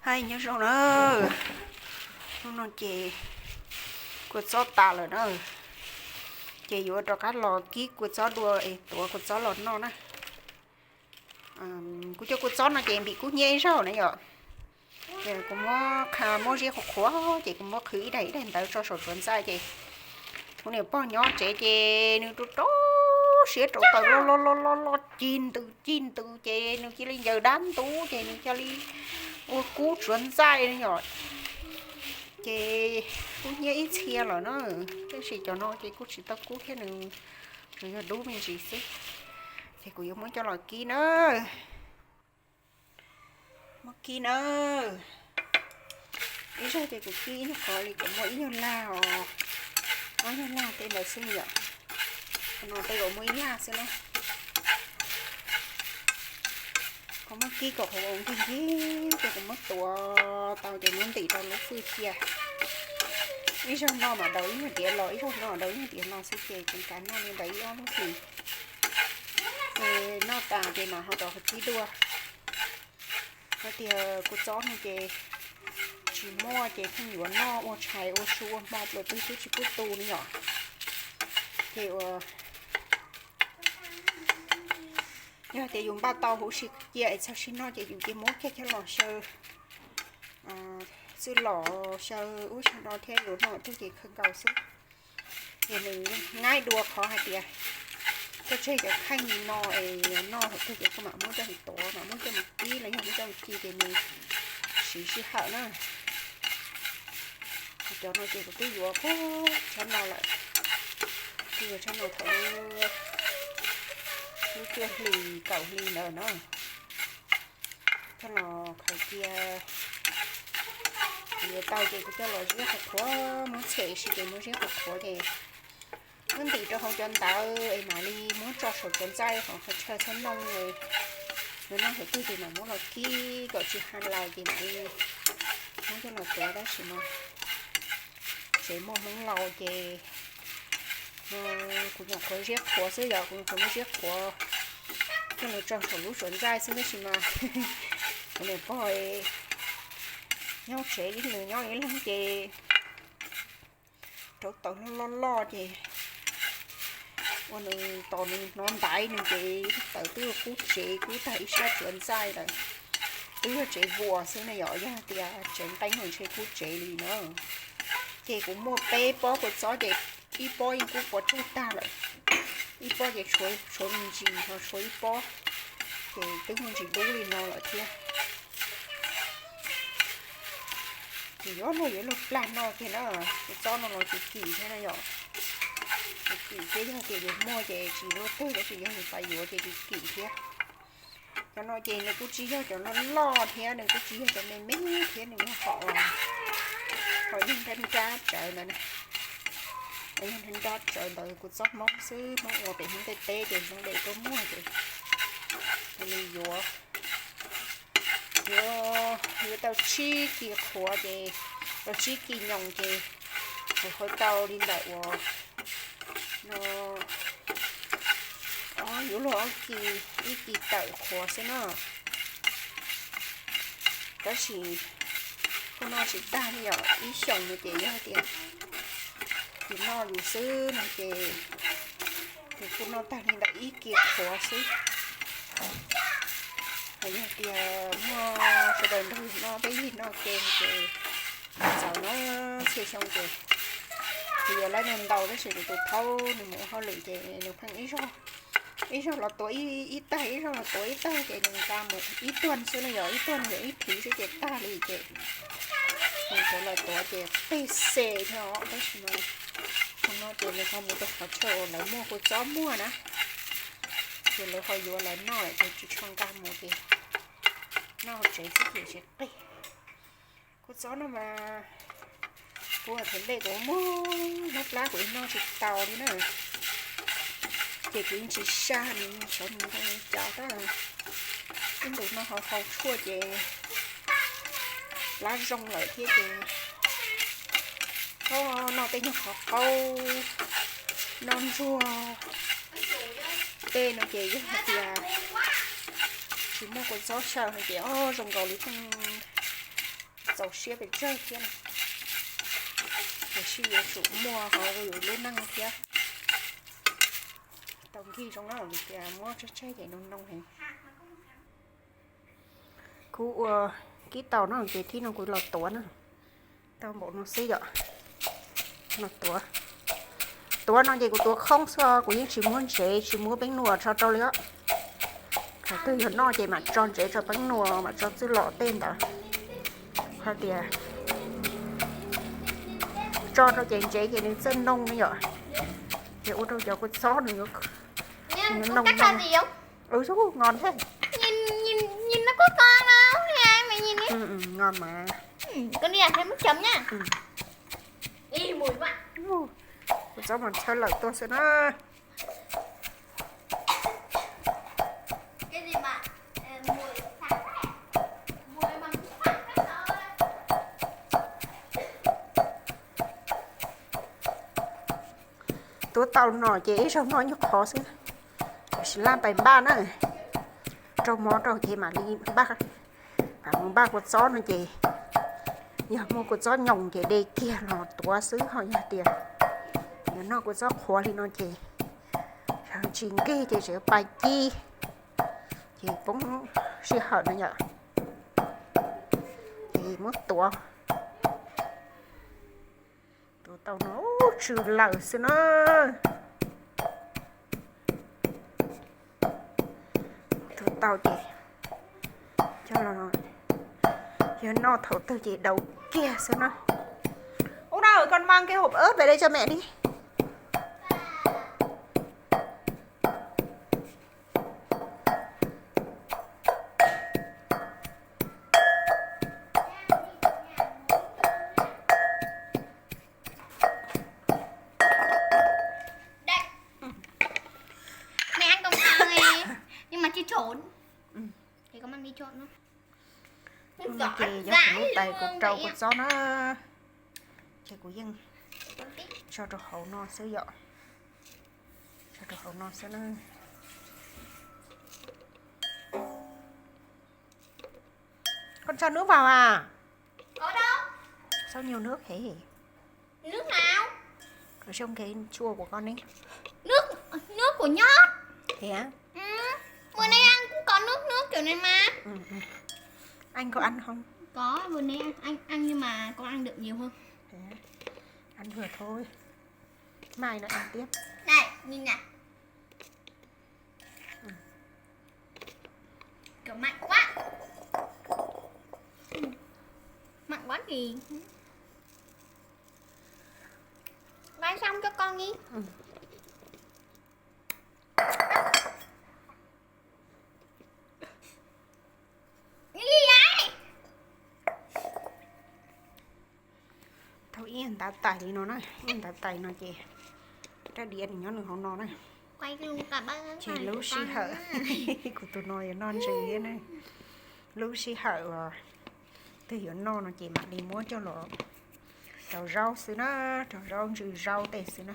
Hais nyob zoo na, hnub no ces kua txob tas lawm na, ces yuav rov qab los kib kua txob dua es tuav kua txob los noj na. Kuv cov kua txob no ces npim kub hnyiab ib zaug na yom. Kuv muab, muab ziab qhuav qhuav ces kuv muab qhwv ib daim ib daim ntawd tso saum tsuav ntxaij ces kuv niam pog nyob tsev ces nws rau rau siab rau taws loj loj loj loj loj ci ntws ci ntws ces nws cia li ncaws dab ntub ces nws cia li ua kub tsuav ntxaij yom. Ces kub hnyiab ib txhia lawm na, tab sis cov no ces kuj tsis tau kub thiab, nws tsuas yog dub me ntsis xwb. Ces kuv yuav muab coj los kib na. Muab kib na. Ib zaug ces kuv kib ib nyuag qhov li kom muaj ib nyuag lag os, ob nyuag lag tej ntawd xwb yom. Qhov no tej zaum muaj ib lag xwb na. Qhov muab kib kom qhov ntwg ntwg ces kuv muab tuav tau ces muab ntim rau lub fwj cia. Ib zaug noj mam daus ib nyuag diav los, ib zaug noj daus ib nyuag diav los xwb ces kuv kav noj li ntawd ib ob lub hlis. Ces noj tas ces mam ho rov qhov kib dua. Hais tias kua txob no ces tsis muaj ces pheej yuav noj ua tshais ua su ua hmo plaws twg xwb tsis pub tu ne yom. Ces ua yog tias yus npaj tau huv si cia es txog sij noj ces yus cia muab kiag coj los xyaw txwj los xyaw ub xyaw no thiab, yus noj twg ces khaws nkaus xwb. Ces nws nqaij dua qhov hais tias koj tseg cov kheej no es noj thaum twg ces koj mam muab coj mus tuav mam muab coj mus kib los yog muab coj mus ci ces nws siv sij hawm na. Cov no ces kuv twb yuav puag tshab no lawm, twb yuav tshab no thaum lub cuaj hlis kaum hlis ntawd na. Coj los khaws cia, yuav tau ces kuv coj los ziab qhuav qhuav, muab txhem si ces muab ziab qhuav qhuav ces muab ntim rau hauv cov ntawd es mam li muab tso saum cov ntxaij hauv qhov chaw txhob noj. Yuav noj thaum twg ces mam muab los kib kom tsis ha laus ces mam li muab coj los tuav, tab sis mas tsev muaj Hmoob laus ces kuv nyuam qhuav ziab qhuav xwb yom, kuv nyuam qhuav muab ziab qhuav coj los tso saum lub tsuav ntxaij xwb tab sis mas kuv niam pog nyob tsev ib leeg, nws nyob ib leeg ces rau taws loj loj loj ces ua nws tos nws hnov ntaiv nws ces taws twb kub tsev kub tag ib sab tsuav ntxaij lawm. Twb yog tsev vuas xwb na yom, yog tias tsev nqeeb los ntshe kub tsev li na. Ces kuv muaj peb pob kua txob ces ib pob yeej kub pov tseg tag lawm, ib pob ces tshuav me ntsis no tshuav ib pob, ces twb muaj ntsis dub li no lawm thiab. Ces yuav luag yuav luag plag noj kiag na, kua txob no los tsis kim thiab na yom. Tsis kim thiab, yog tias yus muaj ces tsis luaj twg, tab sis yog yus xav yuav ces tsis kim thiab. Cov no ces nws kuj tsis yog cov loj loj thiab, nws kuj tsis yog cov me me thiab, nws yog hom, hom yog nrab nrab tsawv ntawd na. Yog nrab nrab tsawv ntawd kua txob Hmoob xwb, Hmoob ua pem Hmoob tej teb ces Hmoob de tuaj muag ces li yuav, yuav, yuav tau tsib kis qhuav ces, tau tsib kis nyoos ces, ces hau tau li ntawm uas no, yuav luag ob kis, ib kis tawm qhuav xwb na. Tab sis kuj noj tsis tag li yom, ib xyoos no ces yog tias yus noj yus xwb no ces, ces kuj noj tag li ntawm ib kis qhuav xwb. Hos yog tias muaj sawv daws nrog yus noj, peb yig noj ke ces txaus na, txhia xyoo ces kuv yuav lawv ntau ntau, tab sis kuv tus thaub nws mus ua hauj lwm ces nws pheej ib zaug los tuav ib tag, ib zaug los tuav ib tag ces nws nqa mus ib tuag xwb na yom, ib tuag nws yog ib thwv xwb ces tag li ces nws tuav los tuav ces qig xes thiab os, tab sis mas hmo no ces nws ho mus rau qhov chaw uas lawv muag kua txob muag na, ces lawv ho yuav lawv noj lawm ces tsis tshua nqa mus ces noj hauv tsev xwb ces tsis qig. Kua txob no mas kuv thaum ntej kuv muag, muag plab kuv noj tsis tau li na. Ces kuv yeej tsis saj nws, sawv nws nqa cas tab ib ntus no hau hau tshuaj ces plab zoo lawm thiab ces txhob noj tej nyuag qhov qaub, noj ntsuag tej no ces yog hais tias tsis muaj kua txob xyaw no ces o zoo nkaus li pheej txaus siab pes tsawg thiab na. Tiam sis yuav tsum muaj hauv yus lub neej thiab. Tau nkig zoo na, tias muab tseg tseg ces noo noo heev. Kuv ua kib tau no ces thib no kuv los tuav na. Tau npaum no xwb yom. Los tuav. Tuav no ces kuv tuav khoob xwb, kuv yeej tsis muab ntsev tsis muab peeb nuam tso rau li os. Thaum twg yog noj ces mam tso ntsev tso peeb nuam mam tso txwj lom tej ntawd. Hais tias tso rau ces ntsev ces nws txawj noo ne yom. Ces ua rau cov kua txob nws yuav noo noo. Ngon thiab. Ngon mas. Kua txob mas txhawb lawm tuaj xwb na. Tuav tau no ces ib zaug noj nyuag qhov xwb. Tam sim laj pais npaj na, rau mov rau ces mam li npaj. Mam mus npaj kua txob no ces yog muaj kua txob nyoos ces de kiag los tuav xwb, ho yog tias yuav noj kua txob qhuav li no ces tsis nkig ces tseem pais ci, ces poob sij hawm no yom. Ces muab tuav. Tuav tau no tsw lawm xwb na. Tuav tau ces coj los, yog noj thaum twg ces daus kiag xwb na. Ub na, con mang cái hộp ớt về đây cho mẹ đi. Đây. Mẹ ăn con mang này, nhưng mà chưa trộn. Thì con mang đi trộn luôn. Ces yog kuv lub tais kuv rau kua txob na, ces kuv yeej tso rau hauv no xwb yom. Tso rau hauv no xwb na. Con cho nước vào à? Có đâu. Sao nhiều nước thế? Nước nào? Ở trong cái chua của con ấy. Nước, nước của nhớt. Thế á? Ừ. Vừa nãy ăn cũng có nước nước kiểu này mà. Ừ, ừ. Anh có ăn không? Có, vừa nãy ăn, ăn, ăn nhưng mà con ăn được nhiều hơn. Thế á? Ăn vừa thôi. Mai nó ăn tiếp. Này, nhìn này. Kiểu mặn quá. Mặn quá thì. Mai xong cho con đi. Cái gì vậy? Thaum ib ntav tais li no na, ib ntav tais no ces rab diav nws nyob nws hauv no na. Ces lub sij hawm, kuv tus no yuav noj ntsws thiab na. Lub sij hawm uas twg yuav noj no ces mam li muab coj los rau zaub xwb na, rau zaub ntsws zaub tej xwb na.